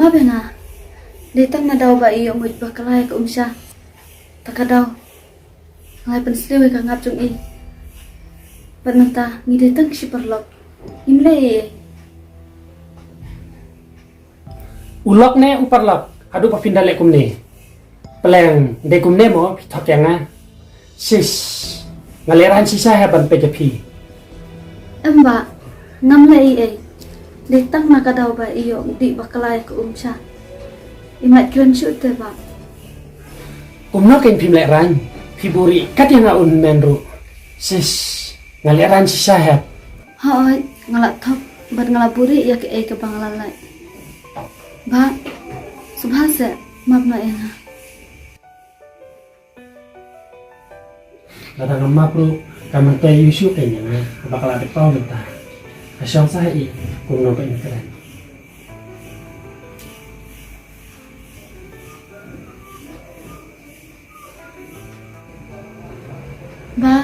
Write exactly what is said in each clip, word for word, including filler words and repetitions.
Ba nga dei tang na daw ba i ïoh mut ba ka lai ka um sha. Ta ka daw nga lai pynslew ïa ka ngap jong i. Bad mynta ngi dei tang shi paralok. Im lei ei. U lok ne u paralok, haduh ba phin da leh kumne. Pleng dei kumne mo phi thok ïa nga. Sis, nga lehraiñ shisha heh ban peit ïa phi. Em bah, ngam leh ei ei. Dei tang na ka daw ba i ïoh dih ba ka lai ka um sha. I mait kren shuh te bah. Kumno kein phim lehraiñ, phi buhrieh kat ïa nga u hynmen ruh. Sis, nga lehraiñ shisha heh. Hooid, nga la thok bad nga la buhrieh ïa kaei kaba nga la leh. Bah, sngewbha seh, map noh ïa nga. Lada ngam map ruh, ka myntoi ïa u shuh kein ïa nga, kaba ka la dep paw mynta. Ka shong sa ha i kumno ban kren. Bah,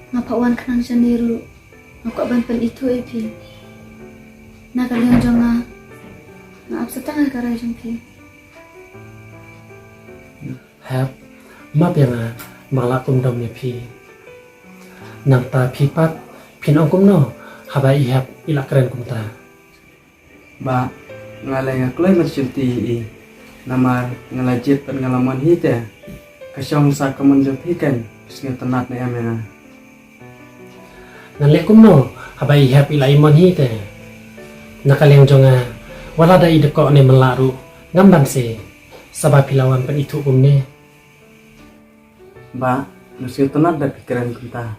nga phah wan khnang shane ruh. Nga kwah ban pynithuh ïa phi. Na ka liang jong nga, nga ap sa tang ïa ka rai jong phi. Hep, map ïa nga ba nga la kum dom ïa phi. Nangta phi pat phin ong kumno haba i Hep i la kren kumta? Bah, nga leh nga kloi mynsiem ti ïa i. Namar nga la jied bad nga la mon hi te. Ka shong sa ka mon jong phi kein, sngewtynnat ne em ïa nga. Ngan leh kumno haba i Hep i la ïamon hi te? Na ka liang jong nga, wat la da i dkoh ne mynlah ruh, ngam banse. Sa ba phi la wan pynithuh kumne. Bah, nga sngewtynnat da phi kren kumta.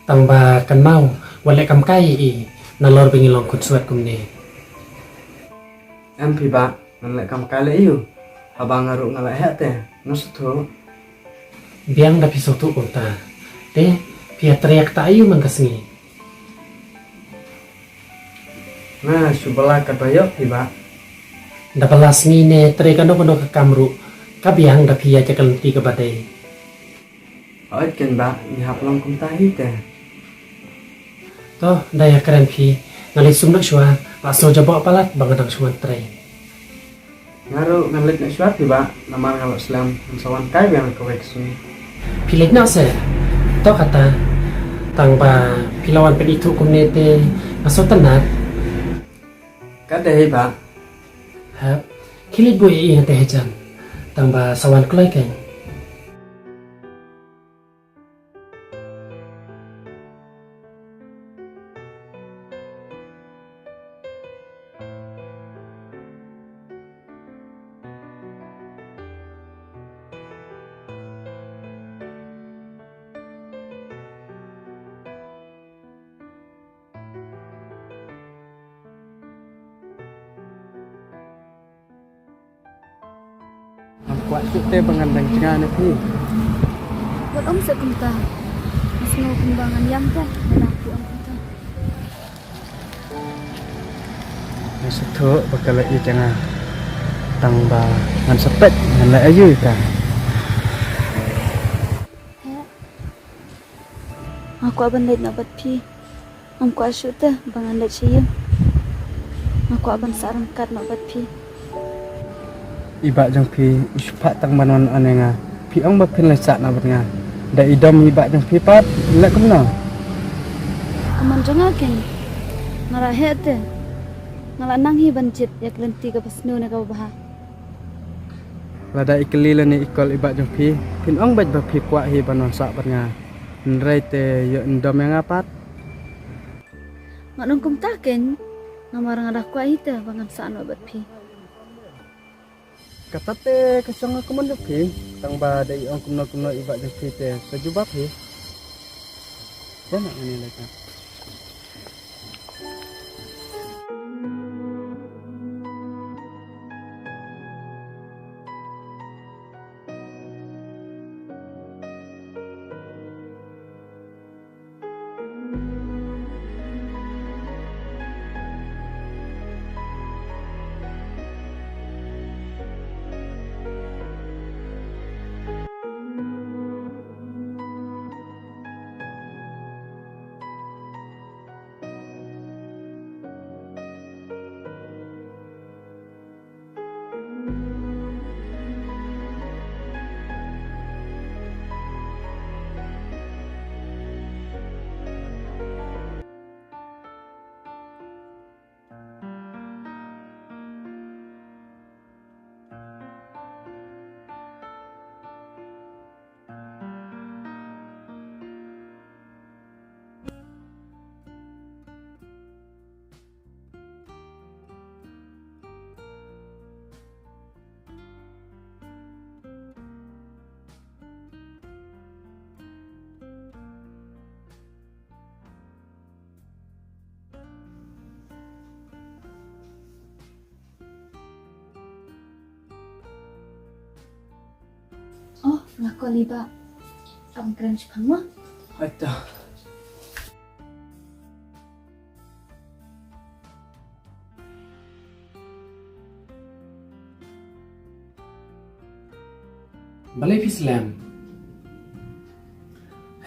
Tang ba kynmaw, wat leh kam kai ïa i, nalor ba ngi long khunswet kumne. Em phi bah, ngan leh kam kai leh aiu? Haba nga ruh nga la heh te, nga sngewthuh. Biang da phi sngewthuh kumta. Te, phi ïatrei ïa kata aiu man ka sngi? Nga shu bylla katba ïoh phi bah. Da bylla sngi ne trei kano kano ka kam ruh, ka biang da phi ïaid ïa ka lynti kaba dei. Hooid kein bah, ngi hap long kumta hi te. To, da ïakren phi, nga leit sum noh shuwa, la sngew jaboh palat ba nga dang shu wan trei. Nga ruh ngan leit noh shuwa phi bah, namar nga la slem, ngan sa wan kai biang kawei ka sngi. Phi leit noh seh? To kata, tang ba phi la wan pynithuh kumne te nga sngewtynnat. Ka dei bah. Hep, khie leit buh ïa i hangta hajan, tang ba sa wan kloi kein. Ngam kwah shuh te ba ngan dang jngai na phi. Wat ong seh kumta. Nga sngew kumba ngan ïam te lada phi ong kumta. Nga sngewthuh ba ka la ïeit ïa nga. Tang ba ngan sa peit ngan leh aiu ïa ka. Heh. Nga kwah ban leit noh bad phi. Ngam kwah shuh te ba ngan leit sha ïing. Nga kwah ban sah ryngkat noh bad phi. I bah jong phi u shu phah tang ban wan ïa nga. Phi ong ba phin leit sah noh bad nga. Da i dom i bah jong phi pat, leh kumno? Ka mon jong nga kein, nga la heh te. Nga la nang hi ban jied ïa ka lynti kaba sniew ne kaba bha. Lada i kylli lane i call i bah jong phi, phin ong beit ba phi kwah hi ban wan sah bad nga. Hynrei te ïoh im dom ïa nga pat. Ngan ong kumta kein, namar nga da kwah hi te ba ngan sah noh bad phi. Kata te ka shong ha ka mon jong phi, tang ba da i ong kumno kumno i bah jong phi te sa jubab hi. Ïa na ngin ïa leit na. Nga call i Bah. Ap kren shaphang mo. Hooid to. Balei phi slem?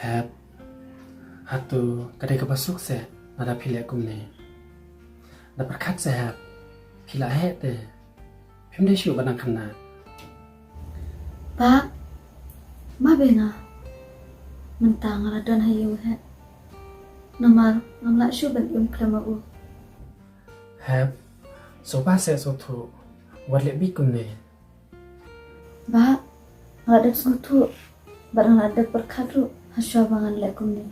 Hep. Hato ka dei kaba suk seh lada phi leh kumne? Da pyrkhat seh Hep. Phi la heh te. Phim dei shuh ban nang khynnah. Bah, ma beiñ nga. Mynta nga la don ha ïing heh. Namar ngam lah shuh ban im khlem ma u. Hep, sngewbha seh sngewthuh. Wat leh beit kumne. Bah, nga la dep sngewthuh bad nga la dep pyrkhat ruh hashwa ba ngan leh kumne.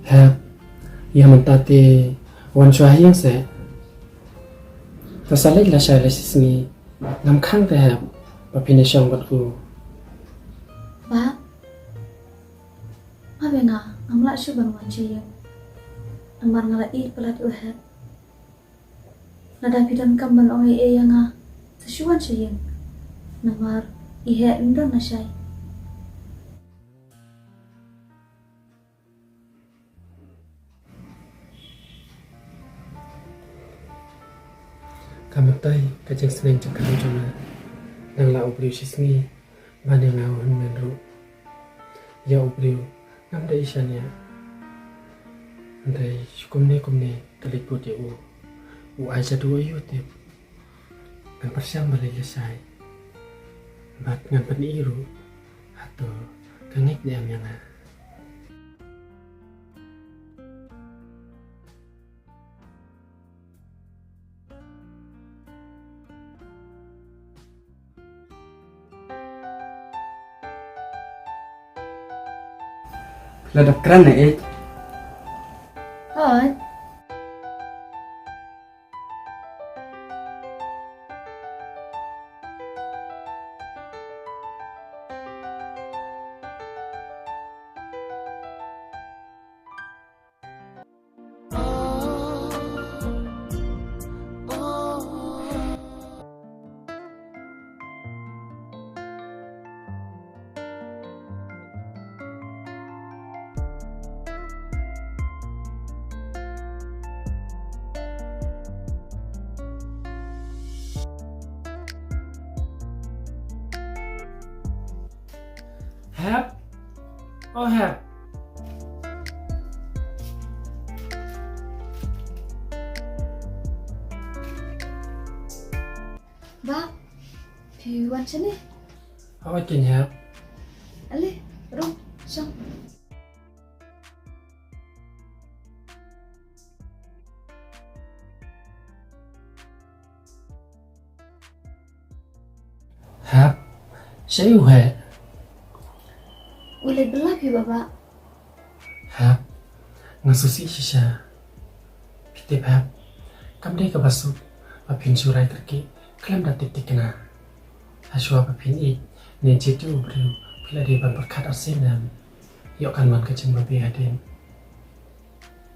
Hep, ïa mynta te wan shuwa ha ïing seh. Te sa leit lashai la shisngi, ngam khang te Hep ba phin ïashong bad u. Bah, ma beiñ nga, ngam lah shuh ban wan sha ïing. Namar nga la ïeit palat ïa u Hep. Lada phi donkam ban ong ei ei ïa nga, sa shu wan sha ïing. Namar i heh im don lashai. Ka mynta ka jingsneng jingkyrmen jong nga. Nang lah u briew shisngi ban ïa nga u hynmen ruh. Ïa u briew ngam dei shaniah. Hynrei shu kumne kumne ka leit bud ïa u. U ai jadu aïu tip? Ngan pyrshang ban leit lashai bad ngan pyni ruh hato ka ngeit ne em ïa nga. Phi la dep kren ne ei? Hooid. Hep. Oh, Hep. Bah, phi wan shane? Hooid keiñ Hep. Ale, rung, shong. Hep, shaei u heh? U leit bylla phi Bah. Hep, nga sngewsih shisha. Phi tip Hep, kam dei kaba suk ba phin shu rai tyrkieh khlem da tip thikna. Hashwa ba phin ïeit ne jied ïa u briew phi la dei ban pyrkhat arsien em? Ïoh kan wan ka jingbabe hadien.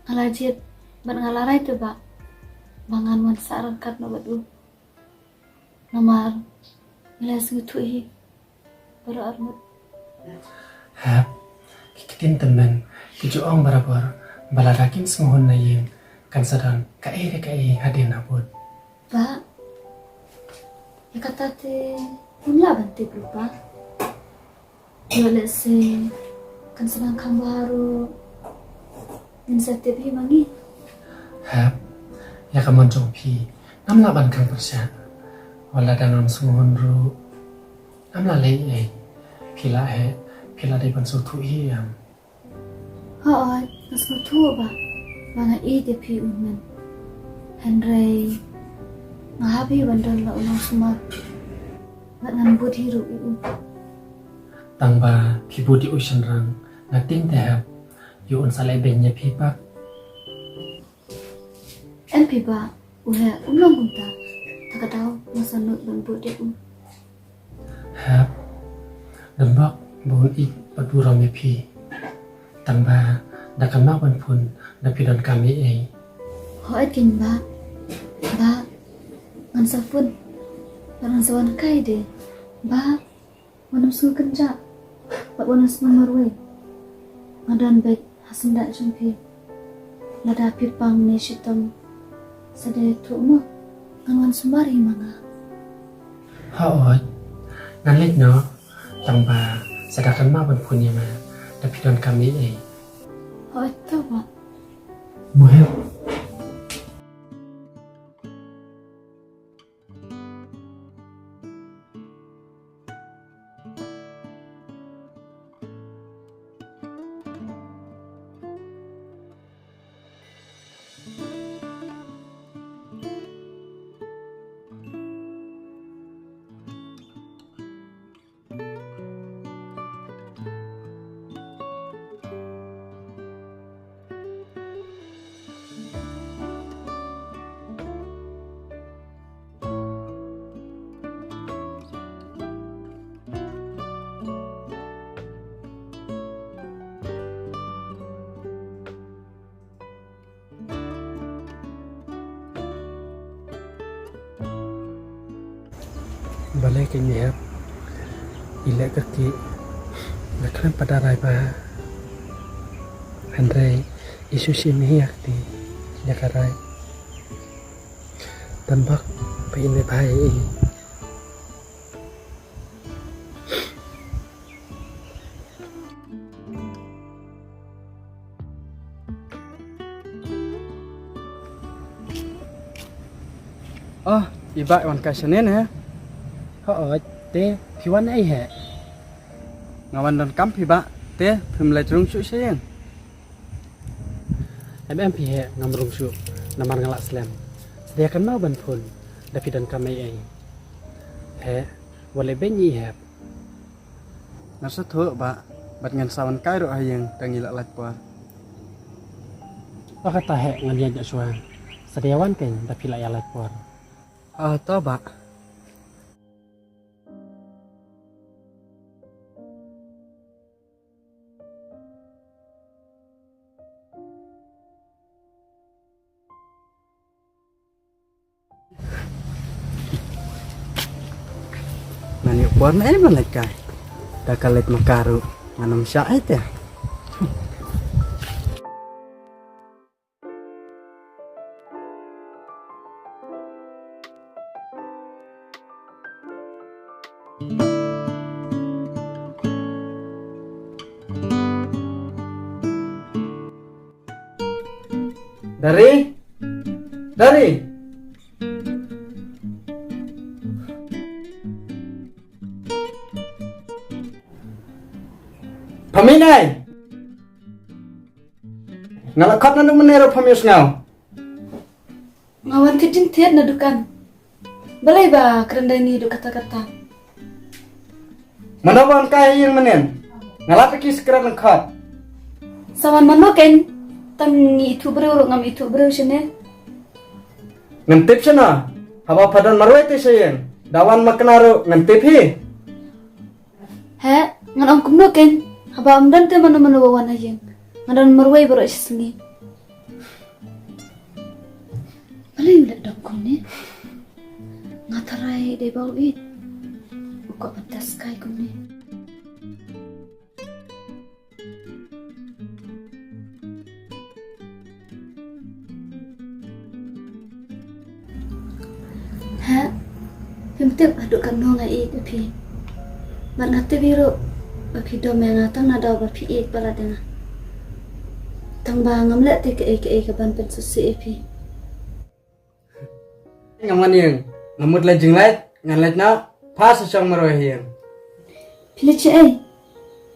Nga la jied bad nga la rai te Bah ba ngan wan sah ryngkat noh bad u. Namar ngi la sngewthuh hi baroh arngut. Hep, ki ktien tymmen ki ju ong barabor ba lada kim sngewhun na ïing kan sa don kaei re kaei hadien habud. Bah, ïa kata te ngim lah ban tip ruh Bah. Ïoh lehse kan sa nang kham bha ruh, ngin sa tip hi ma ngi. Hep, ïa ka mon jong phi ngam lah ban khang pyrshah. Wat lada ngam sngewhun ruh ngam lah leh ei ei. Phi lah heh, phi lah dei ban sngewthuh hi em? Hooid, nga sngewthuh Bah ba nga ïeit ïa phi u hynmen. Hynrei nga hap hi ban don la u nongsumar bad ngan bud hi ruh ïa u. Tang ba phi bud ïa u shynrang, nga tieng te Hep ïa un sa leh beiñ ïa phi pat. Em phi Bah, u heh um long kumta, ta ka daw nga sa nud ban bud ïa u. Hep, don bok ba un ïeit bad burom ïa phi. Tang ba da kynmaw ban phone da phi donkam ei ei. Hooid keiñ Bah. Bah, ngan sa phone bad ngan sa wan kai de. Bah. Wat nym sngewkynjah bad wat nym sngewmarwei. Nga don beit ha syndah jong phi. Lada phi pang ne shitom, sa dei thuh mo, ngan wan sumar hi ma nga. Hooid, ngan leit noh. Tang ba sa da kynmaw ban phone ïa nga da phi don kam ei ei. Hooid to bah. Mo hep. Balei kein i hep i leh kyrkieh, la khlem pat da rai bha. Hynrei i shu shim hi ïa kti ïa ka rai. Tang ba phi i leh bha ïa i. Oh, i bah i wan kai shane ne? Hooid, te phi wan ei heh? Nga wan donkam phi bah, te phim leit rung shuh sha ïing? Em em phi heh, ngam rung shuh namar nga lah slem. Sa da kynmaw ban phone da phi donkam ei ei. Heh, wat leh beiñ i hep. Nga sngewthuh bah, bad ngan sa wan kai ruh ha ïing tang ngi la lait por. Ba kata heh ngan ïaid noh shuwa. Sa da wan kein da phi la ïa lait por. Ah, to bah. Ngan ïoh por ne em ban leit kai. Da ka leit ma ka ruh ngan ym shah ei te. Dari? Dari? Pha mih nai? Nga la khot naduh mynne ruh phim ïohsngew. Nga wan thied jingthied na dukan. Balei ba kren da ini haduh katta katta? Mano ba wan kai ha ïing mynnin? Nga lap ïa ki secret lyngkhot. Sa wan mano kein? Tang ngi ithuh briew ruh ngam ithuh briew shane. Ngan tip shano? Haba pha don marwei te sha ïing. Da wan ma kane ruh ngan tip hi. Heh, ngan ong kumno kein, haba ym don te mano mano ba wan ha ïing. Nga don marwei baroh shi sngi. Balei u leh dok kumne? Nga tharai dei ba u ïeit. U kwah ban test kai kumne. Heh, phim tip haduh katno nga ïeit ïa phi. Bad nga tip hi ruh ba phi dom ïa nga tang na daw ba phi ïeit palat ïa nga. Tang ba ngam leh te kaei kaei kaban pynsngewsih ïa phi. Ngam wan ïing, nga mut leit jingleit, ngan leit noh, pha sa shong marwei ha ïing. Phi leit shaei?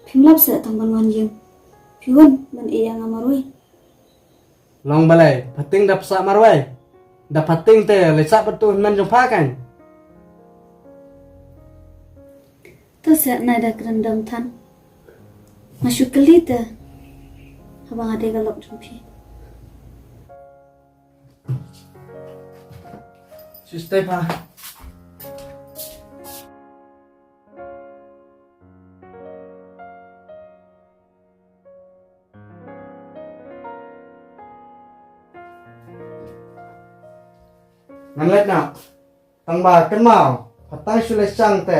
Phim lap seh tang ban wan ïing. Phi wan ban ïeh ïa nga marwei. Long balei, pha tieng da pha sah marwei? Da pha tieng te leit sah bad utu u hynmen jong pha kein. To seh, nai da kren dom than. Nga shu kylli te haba nga dei ka lok jong phi. Shu stay pha. Ngan leit noh. Tang ba kynmaw, pha tang shu leit shang te.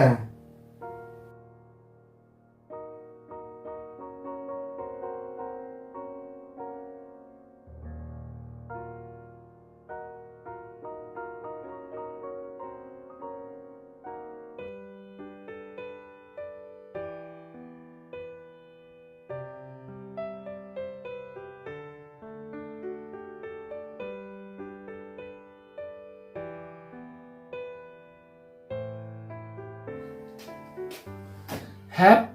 Hep.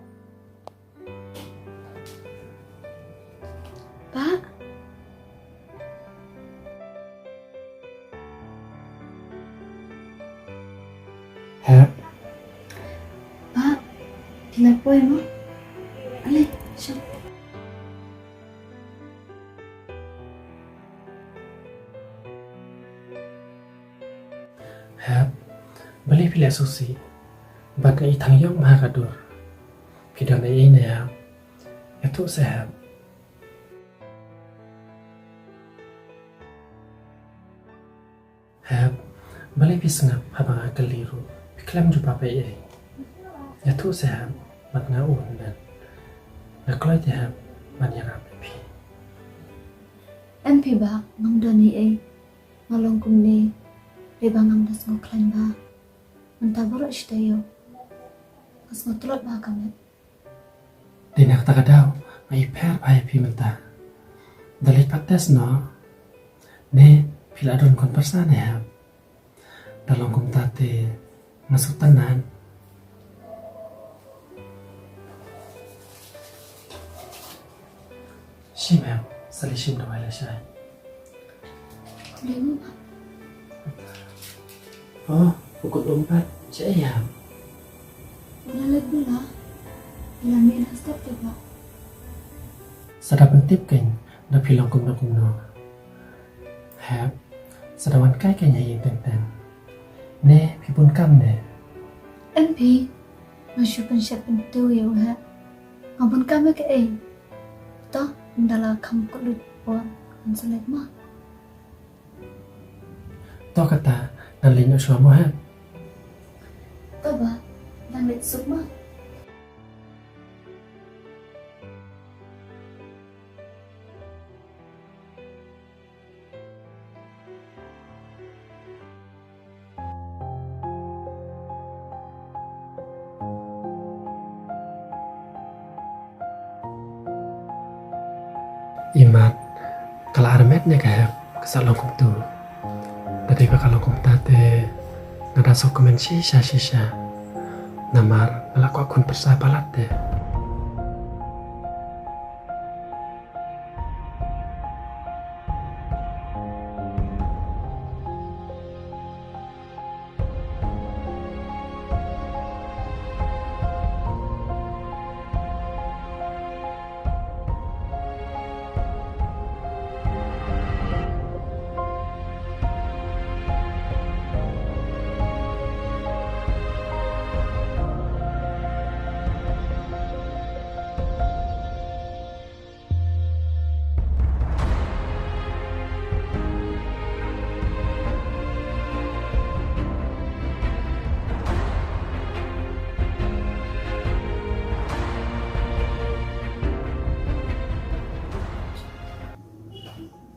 Bah. Hep. Bah, phi la poi mo? Ale, shong. Hep, balei phi leh sngewsih? Bad nga i thang ïong ma ha ka dur. Phi don ei ei ne Hep? Ïathuh seh Hep. Hep, balei phi sngap haba nga kylli ruh? Phi khlem jubab ei ei. Ïathuh seh Hep, bad nga un ben. Nga kloi te Hep ban ïarap ïa phi. Em phi Bah, ngam don ei ei. Nga long kumne, dei ba ngam da sngewkhlaiñ bha. Mynta baroh shi taïew nga sngewtlot bha ka met. Dei na kata ka daw nga ïapher bha ïa phi mynta. Da leit pat test noh? Ne phi la don khun pyrsa ne Hep? Da long kumta te nga sngewtynnat. Shim Hep, sa leit shim dawai lashai. Khublei mo Bah. Oh, u kut um pat. Shaei Hep? U la leit bylla. U la mih na step te Bah. Sa da pyntip kein da phi long kumno kumno. Hep, sa da wan kai kein ha ïing teng teng. Ne phi bun kam ne? Em phi, nga shu pynshet pyntiew ïa u Hep. Nga bun kam ïa kaei? To, ynda la kham kut lut por ngan sa leit mo. To kata, ngan leit noh shuwa mo Hep. To Bah, ngan leit suk mo. Imat, ka la armet ne ka Hep ka sa long kumtu. Da dei ba ka long kumta te nga da sngewkmen shisha shisha. Namar nga la kwah khun pyrsa palat te.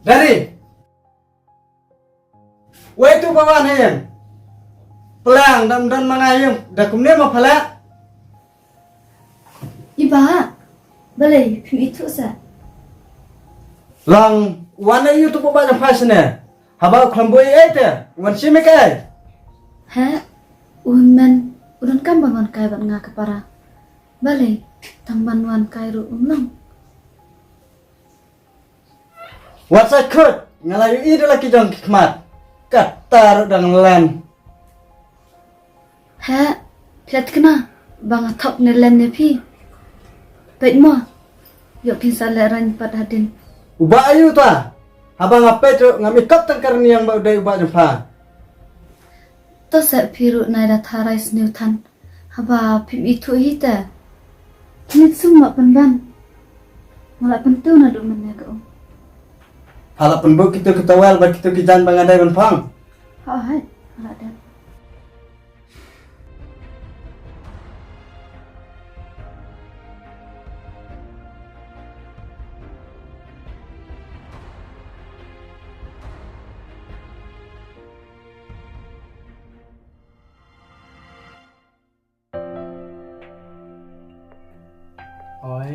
Daddy! Wei tu ba wan ha ïing. Plang dam don ma nga ïing da kumne ma phala. I Bah, balei phim ithuh sa? Long wan ïa u tu ba ba jong pha shane. Haba u khlem buh ei ei te wan shim ïa kaei? He, u hynmen u donkam ban wan kai bad nga ka para. Balei tang ban wan kai ruh um long. Wat sa khut, nga la ïohi da la ki jong ki khmat. Kata ruh dang len. He, phi la thikna ba nga thok ne len ne phi. Peit mo, ïoh phin sa lehraiñ pat hadien. U Bah aïu ta? Haba nga peit ruh ngam ikop tang ka rynïeng ba u dei u Bah jong pha. To seh phi ruh nai da tharai sniew than. Haba phim ithuh hi te. Nit sum ma pynban. Nga la pyntu naduh mynne ka um. Pha la pynbuk kito ki towel bad kito ki jaiñ ba nga dei ban phong? Ha hai, nga la dep. Oi.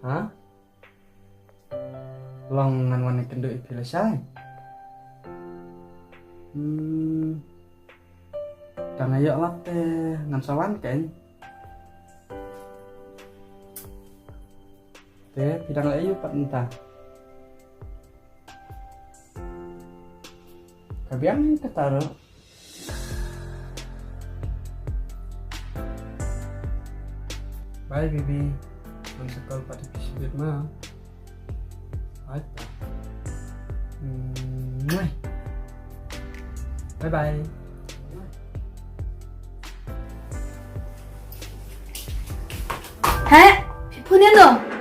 Ha? Long ngan wan ïakynduh ïa phi lashai. Hmm. Tang ïoh lap te ngan sa wan kein. Te phi dang leh ïa u pat mynta? Ka biang kata ruh. Bye baby. Ngan sa call pat ïa phi shibit ma. Bye. Bye bye. Heh, phi phone ïa no?